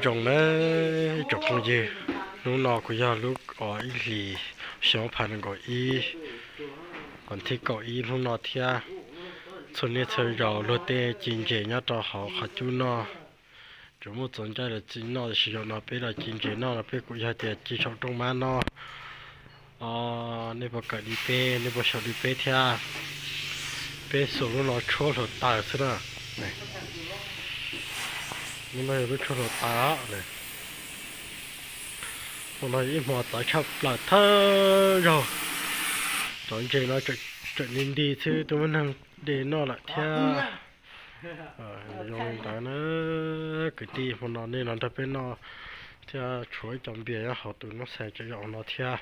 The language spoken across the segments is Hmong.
Zoo nawb tsoom phooj ywg, hnub no kuj yog lub ib hlis xyoo ob phav nees nkaum ib, vas thib kaum ib hnub no thiab. Txhua niaj txhua zaus luag tej ci ntses nyob rau hauv qhov cub noj, tsuas muaj txaus ntshai los ci noj, tiam sis zaum no peb los ci ntses noj no peb kuj yog tias ci saum rooj mab noj. Nej puas kawm li peb, nej puas xyaum li peb thiab? Peb xuas lub no tshuab hluav taws xwb na. Lub no yog lub tshuab hluav taws. Hmo no ib hmo txawv tshaj plaws thawj zaug, cov ntses no tseem nti nti xwb, twb muaj neeg de noj lawm thiab. Zoo li ntawd na, kwv tij, hmo no nej los nrog peb noj thiab tshuav ib co npias nyob hauv tus noob xas tsev zaum no thiab.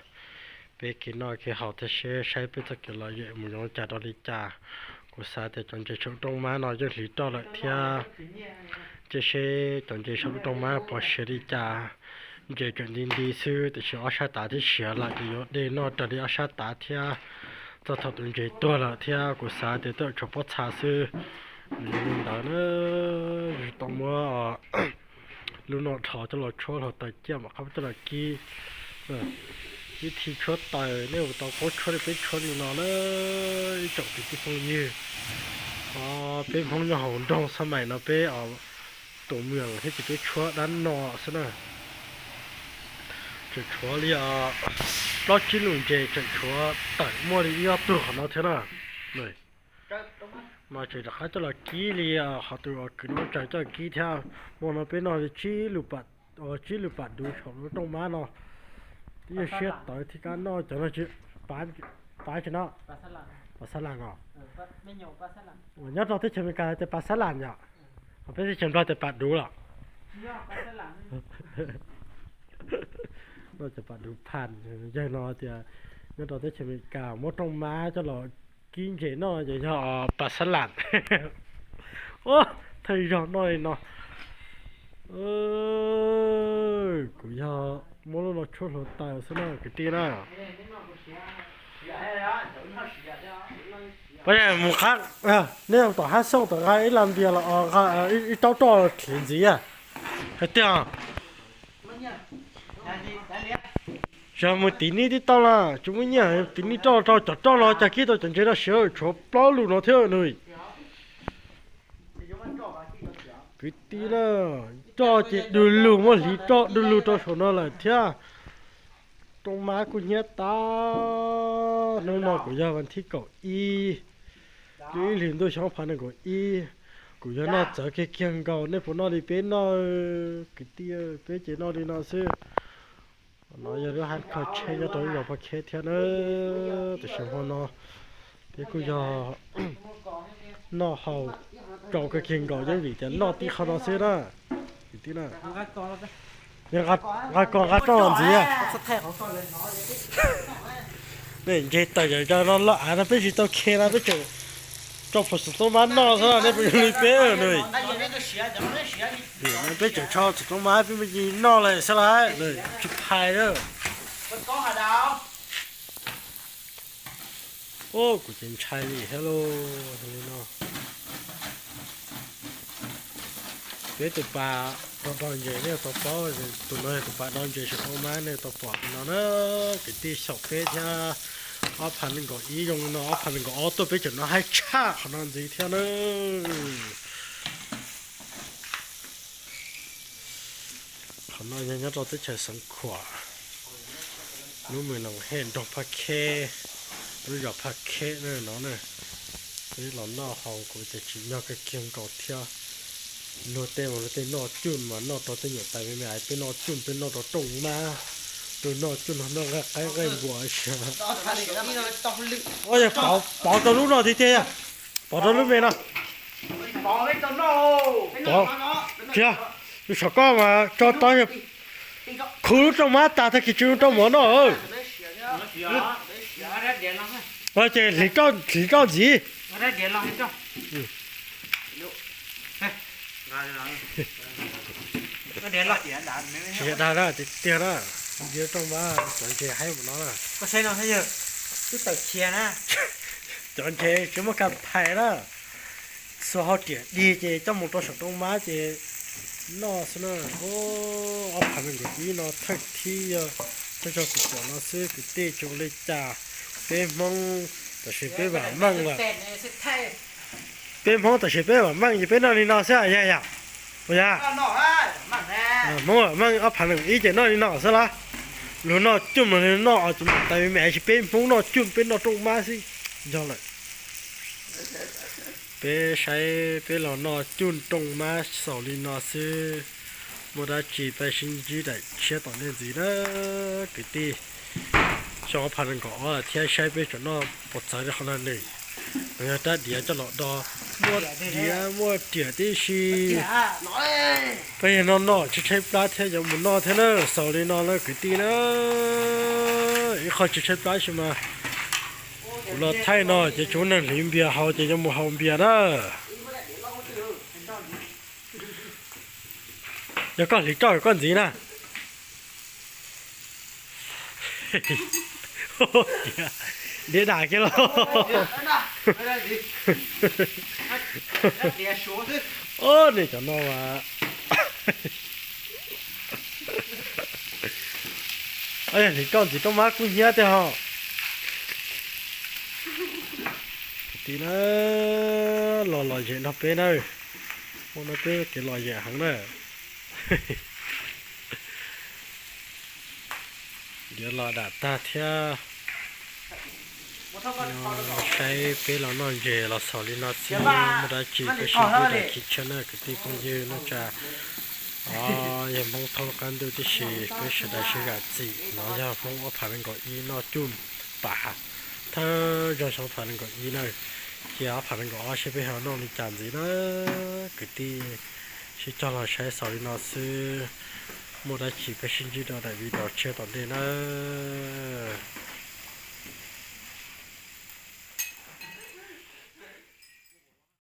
Peb kev noj kev haus thiab seb saib peb txoj kev lom zem mus zoo li cas rau li cas. Kuv xav tias cov ntses saum rooj mab no yeej hliv roj lawm thiab. Cia seb cov ntses saum lub rooj mab puas siav li cas. Ntses tseem nti nti xwb, tiam sis ob sab tav twb siav lawm, ces yuav de noj raws li ob sab tav thiab. Txog thaum tus ntses tuag lawm thiab, kuv xav tias twb tshuav pob txha xwb. Yog li ntawd na, tau muab lub no dhos coj los tshuab hluav taws ciaj mam qab coj los kib. Ib thij tshuab taws, nej ua tau paub tshuab li peb tshuab li no na, ib tsoom kwv tij phooj ywg. Peb Hmoob nyob hauv nroog Xab Maim no peb tus mws thiab ces peb tshuab dab no xwb na. Tseem tshuav li plaub tsib lus ntses, tseem tshuav tawm muaj li ib ob tug qhov no thiab na. Mas tseem rov qab coj los kib li qhov tus kwv no tsaws coj kib thiab. Hmo no peb noj li tsib lus pam duv saum lub rooj mab no. Twb yog siab tawv thiab kab noj cov no. Pav tsi no? Pas xab las os. Nyob rau teb chaws Amelikas tias pas xab las yom. Ho peb teb chaws Nplog tias pas duv los. Noj cov pas duv phas, yog no tias nyob rau teb chaws Amelikas muab rooj mab coj los kib ntses noj ces yog pas xab las. Thawj zaug noj li no. Kuv yog muab lub no tshuab hluav taws xwb na kwv tij na. Mus qab, nej tom Hab Xyooj tom nqa ib lam npias los, ib taub roj los khiav ntxiv hais tias, yog mus tiv nij tib tau na, tsis muaj nyiaj tiv nij roj rau cov roj no cas kib tau cov ntses no siav tshuav plaub lus no thiab nws. Kwv tij na, roj ces du lug, muab hliv roj du lug rau saum no lawm thiab. Rooj mab kuj hnyiab tas. Hnub no kuv yog vas thib kaum ib, lub ib hlis ntuj xyoo ob phav nees nkaum ib. Kuv yog noj txawv kiag kiag nkaus, nej puas noj li peb noj? Kwv tij, peb ces noj li no xwb. No yog lub hab kho tsheb nyob rau lub zos Paj Kheb thiab na. Tam sim hmo no peb kuj yog noj haus tsau kiag kiag nkaus, yeej vim tias noj tib qho no xwb na. Kwv tij na, nqa kos nqa roj los ntxiv. Nej ntse tawm yam zaws no loj av no peb tsis tau khe no peb tseem tso phom xov tooj mab noj xwb, nej puas yog li peb no? Peb tseem tso xov tooj mab peb me ntsis noj lawm xwb lauj, tsis phais lawm. Kuv ces ntshai li thiab lauj, li no. Peb tus pas do do ntses nej tau paub, tus no yog tus pas do ntses saum rooj mab nej tau pom no na. Kwv tij, xyaum peb thiab. Ob phav nees nkaum ib zoo no, ob phav nees nkaum ob tuaj peb tseem noj haib tshaj qhov no ntxiv thiab na. Qhov no yog nyob rau teb chaws Xeev Khuam, lub mws Noom Hej, nroog Phaj Khej, lub zos Phaj Khej na no na. Peb los noj haus kuv ces tsim nyog kawg kiag nkaus thiab. Luag tej mas luag tej noj cuj mas noj rau tej nyuam tais me me, peb noj cuj peb noj rau rooj mab, luag noj cuj no noj nqaij qaib nqaij npua xwb. Yog pov rau lub no tiag tiag, pov rau lub me no. Pov, tsis yog, tus saum koj mas tso tau, khuv lub rooj mab tas tag kis tsis zoo rau mov noj. Ces hliv roj ntxiv. Tsis yog dag na, tiag tiag na. Nti rooj mab cov ntses haib mus no na. Cov ntses tsis muaj kas phais na. Xuas hau riam dig ces coj mus rau saum rooj mab ces Noj xwb na. Ob phav nees nkaum ib no thawj thib yog coj zog kuv pom no xwb kwv tij, tsis ua li cas. Peb Hmoob tam sim peb vam meej lawm. Peb Hmoob tam sim peb vam meej ces peb noj li no xwb yog yom? Puas yog? Hmoob vam meej ob phav nees nkaum ib ces noj li no xwb los? Luag noj cuj mas luag noj ces mus tas me me, tab sis peb Hmoob noj cuj peb noj rooj mab xwb. Yog lawm. Peb saib peb los noj cuj rooj mab xaus li no xwb. Muaj dab tsi peb sib ntsib daim tshiab tom ntej ntxiv na kwv tij. Xyoo ob phav nees nkaum ob thiab saib peb tsum noj puas txawv li qhov no nws. Yog rab diav coj los do, muaj diav muaj riam tib si. Peb yog noj noj tshaib tshaib plab thiab yuav mus noj thiab na, xaus li no na kwv tij na. Ib qho tshaib tshaib plab sis mas kuv los thaij no ces tsuav neeg hliv npias haus ces yuav mus haus npias na. Yog koj hliv roj koj ntxiv na. Diav dam kiag los. Ob, nej cov no mas. Yog hliv roj ntxiv rooj mab kub hnyiab tiag ho. Kwv tij na, los lom zem nrog peb na. Ua no peb kev lom zem heev na. Diav los dam tag thiab. Saib peb los noj ntses los xaus li no xwb, muaj dab tsi peb sib ntsib dab tsi tshiab na kwv tij phooj ywg neej tsa. Yog Hmoob thoob qab ntuj tib si, peb sawv daws sib zam txim. No yog Hmoob ob phav nees nkaum ib noj cuj pam thawj zaug xyoo ob phav nees nkaum ib na. Cia ob phav nees nkaum ob saib peb ho noj li cas ntxiv na kwv tij. Sib cog los saib xaus li no xwb, muaj dab tsi peb sib ntsib rau daim video tshiab tom ntej na.